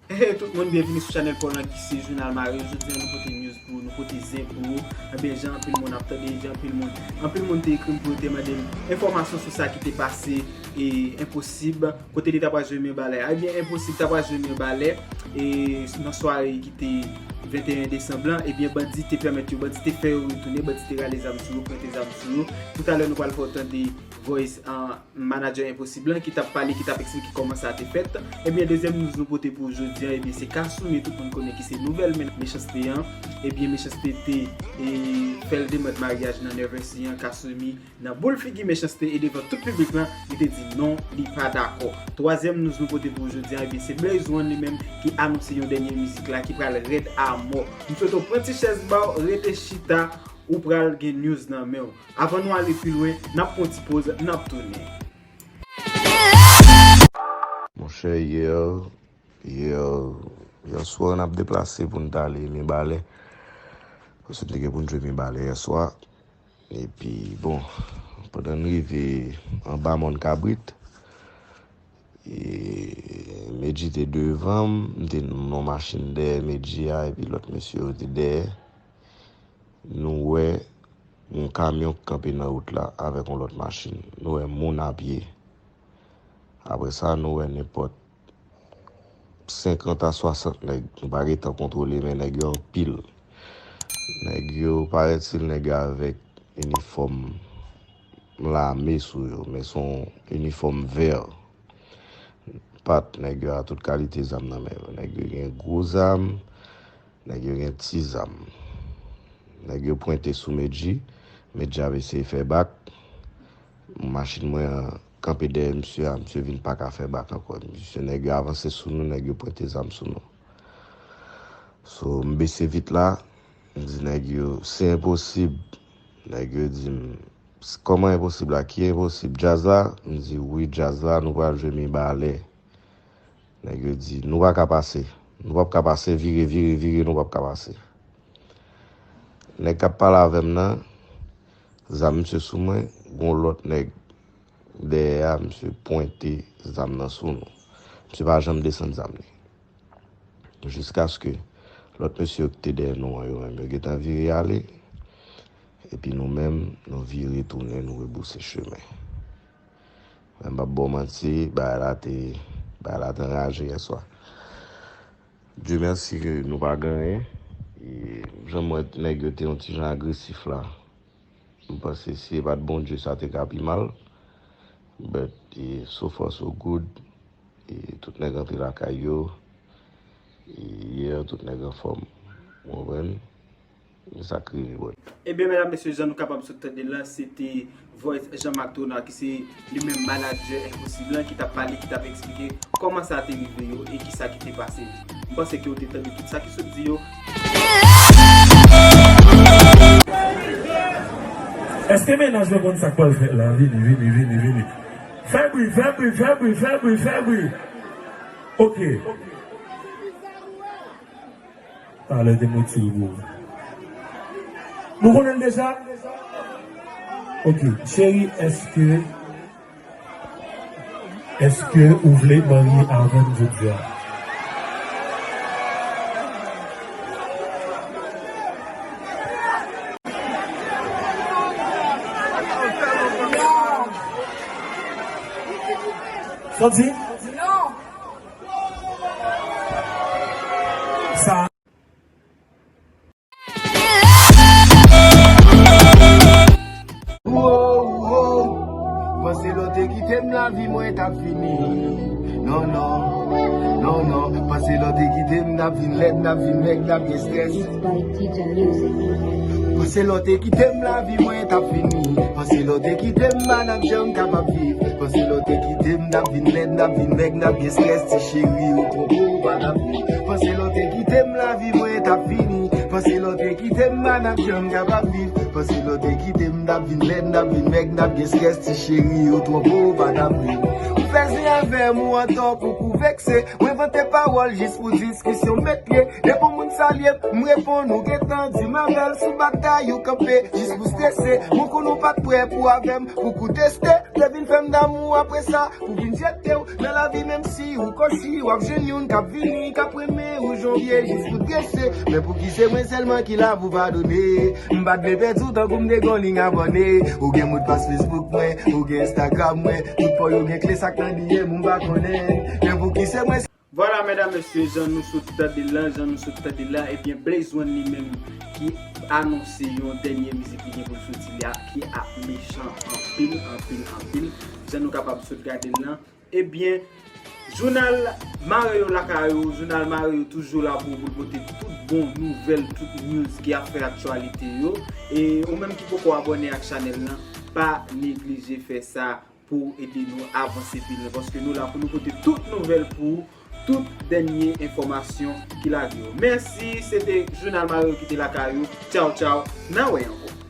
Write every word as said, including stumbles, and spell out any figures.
Hey, tout moun, byenvini sou chanèl pa w lan ki se Jounal Mario. Jodi a, nou pote news pou ou, nou pote zen pou ou. Ebyen, jan anpil moun ap tande, jan anpil moun, anpil moun te ekri m pou yo te mande m enfòmasyon sou sa ki te pase e Enposib, kote li ta pral jwe men balè a. Ebyen, Enposib ta pral jwe men balè e nan sware ki te venteyen desanm lan, ebyen, bandi te pèmèt yo, bandi te fè yo retounen, bandi te rale zam sou yo, pwente zam sou yo. Toutalè, nou pral fè w tande voice, ah, manager Enposib lan ki t ap pale, ki t ap eksplike kòman sa te fèt. Ebyen, dezyèm news nou pote pou jodi a, ebyen, se Kasumi, tout moun konnen ki se nouvèl men-, Mechanste an. Ebyen, Mechanste te, e, fè l demann maryaj nan Never See an, Kasumi, nan boul figi Mechanste e devan tout piblik lan, li te di non, li pa dakò. Twazyèm news nou pote pou jodi a, ebyen, se Blaze One li menm ki anonse yon dènye mizik la ki pral rèd a mò. M swete w pran ti chèz ba w, rete chita, ou pral gen news nan men w. Avan nou ale pi lwen, n ap pran ti poz, n ap tounen. Monchè, yè, yè, yè swa, n ap deplase pou n t ale Mibalè. Paske n te gen pou n jwe Mibalè yè swa. Epi, bon, pandan n rive anba Mòn Kabrit, e, Medji te devan m, m te nan yon machin dèyè Medji a, epi lòt mesye yo te dèyè. Nou wè yon kamyon k kanpe nan wout la avèk yon lòt machin. Nou wè moun a pye. Apre sa, nou wè nenpòt senkant a swasant nèg. Nou pa gentan kontwole, men nèg yo anpil. Nèg yo, parèt se nèg yo avèk inifòm lame sou yo, men se yon inifòm vè. Pat, nèg yo a tout kalite zam nan men yo. Nèg yo gen gwo zam, nèg yo gen ti zam. Nèg yo pwente sou Medji, Medji ap eseye fè bak. Machin mwen an kanpe dèyè misye a, misye vin pa ka fè bak ankò. Misye, nèg yo avanse sou nou, nèg yo pwente zam sou nou. So, m bese vit la, m di nèg yo, se enposib. Nèg yo di m, kòman enposib la? Ki enposib? Djaz la? M di, wi, djaz la, nou pral jwe Mibalè. Nèg yo di, nou pa ka pase. Nou p ap ka pase, vire, vire, vire, nou p ap ka pase. Nèg k ap pale avè m nan, zam misye sou mwen, gon lòt nèg dèyè a, misye pwente zam nan sou nou. Misye pa janm desann zam li. Jiskaske lòt mesye yo ki te dèyè nou an, yo menm, yo gentan vire ale. Epi nou menm, nou vire tounen, nou rebouse chemen. Men m p ap ba w manti, bagay la te, bagay la te anraje yè swa. Dye mèsi ke nou pa gen anyen. E jan m wè nèg yo te yon ti jan agresif la, m panse si se pa t Bondye, sa te ka pi mal. But, e, so far so good. E tout nèg antre lakay yo. E yè, tout nèg anfòm. Ou konprann? E sa k rive, bro. Ebyen, medam, mesye, jan nou kapab sot tande la, se te voice Jean Marc Tonard ki se li menm manager Enposib lan ki t ap pale, ki t ap eksplike kòman sa te rive yo e kisa ki te pase. M panse ke w te tande tout sa ki sot di yo. Èske mennaj mwen konn sa k pral fèt la? Vini, vini, vini, vini. Fè bri, fè bri, fè bri, fè bri, fè bri. Ok. Talè te mwen ti pou ou. Nou konnen l deja? Ok. Cheri, èske, èske ou vle marye avè m jodi a? Santi? Sa. Panse lè w te kite m, lavi mwen t ap fini. Non, non, non, non. Panse lè w te kite m, n ap vin lèd, n ap vin mèg, n ap gen strès. Panse lè w te kite m, lavi mwen t ap fini. Panse lè w te kite m, pa t ap janm kapab viv. Panse lè w te kite m, n ap vin lèd, n ap vin mèg, n ap gen strès. Ti cheri, ou konprann, ou pa t ap viv. Panse lè w te kite m, lavi mwen t ap fini. Panse lè w te kite m, m pa t ap janm kapab viv. Panse lè w te kite m, m t ap vin lèd, m t ap vin mèg, m t ap gen strès, ti cheri, ou twonpe w, ou pa t ap ri. Ou fè zen avè m, ou antò, pou kou vekse. Ou envante pawòl jis pou diskisyon met pye. Depi yon moun salye m, m reponn, ou gentan di m avè l sou batay ou kanpe, jis pou strese. Mwen konn ou pa t prè pou avè m, pou kou teste. Te vin fè m damou apre sa, pou vin jete w nan lavi, menm si ou kochi, w ap jwenn youn k ap vini, k ap renmen ou jan w ye, jis pou drese. Men pouki se mwen sèlman ki la pou padone? M pa t vle pèdi w tankou m te gon liy abòne. Ou gen modpas Facebook mwen, ou gen Instagram mwen, tout fò yo gen kle sa k nan D M ou m pa konnen. Men pouki se mwen Vwala, medam, mesye, jan nou sot tande l lan, jan nou sot tande l la, ebyen, Blaze One li menm ki anonse yon dènye mizik li gen pou l soti la, ki ap mechan anpil, anpil, anpil. Jan nou kapab sot gade l lan, ebyen, jounal Mare Yo lakay ou, jounal Mare Yo toujou la pou ou, pou l pote tout bon nouvèl, tout news ki ap fè aktyalite yo. E ou menm ki poko abòne ak chanèl lan, pa neglije fè sa pou ede nou avanse pi lwen, paske nou la pou nou pote tout nouvèl pou ou, tout dènye enfòmasyon ki lage yo. Mèsi, se te Jounal Mare Yo ki te lakay ou. Tchaw, tchaw, n a wè ankò.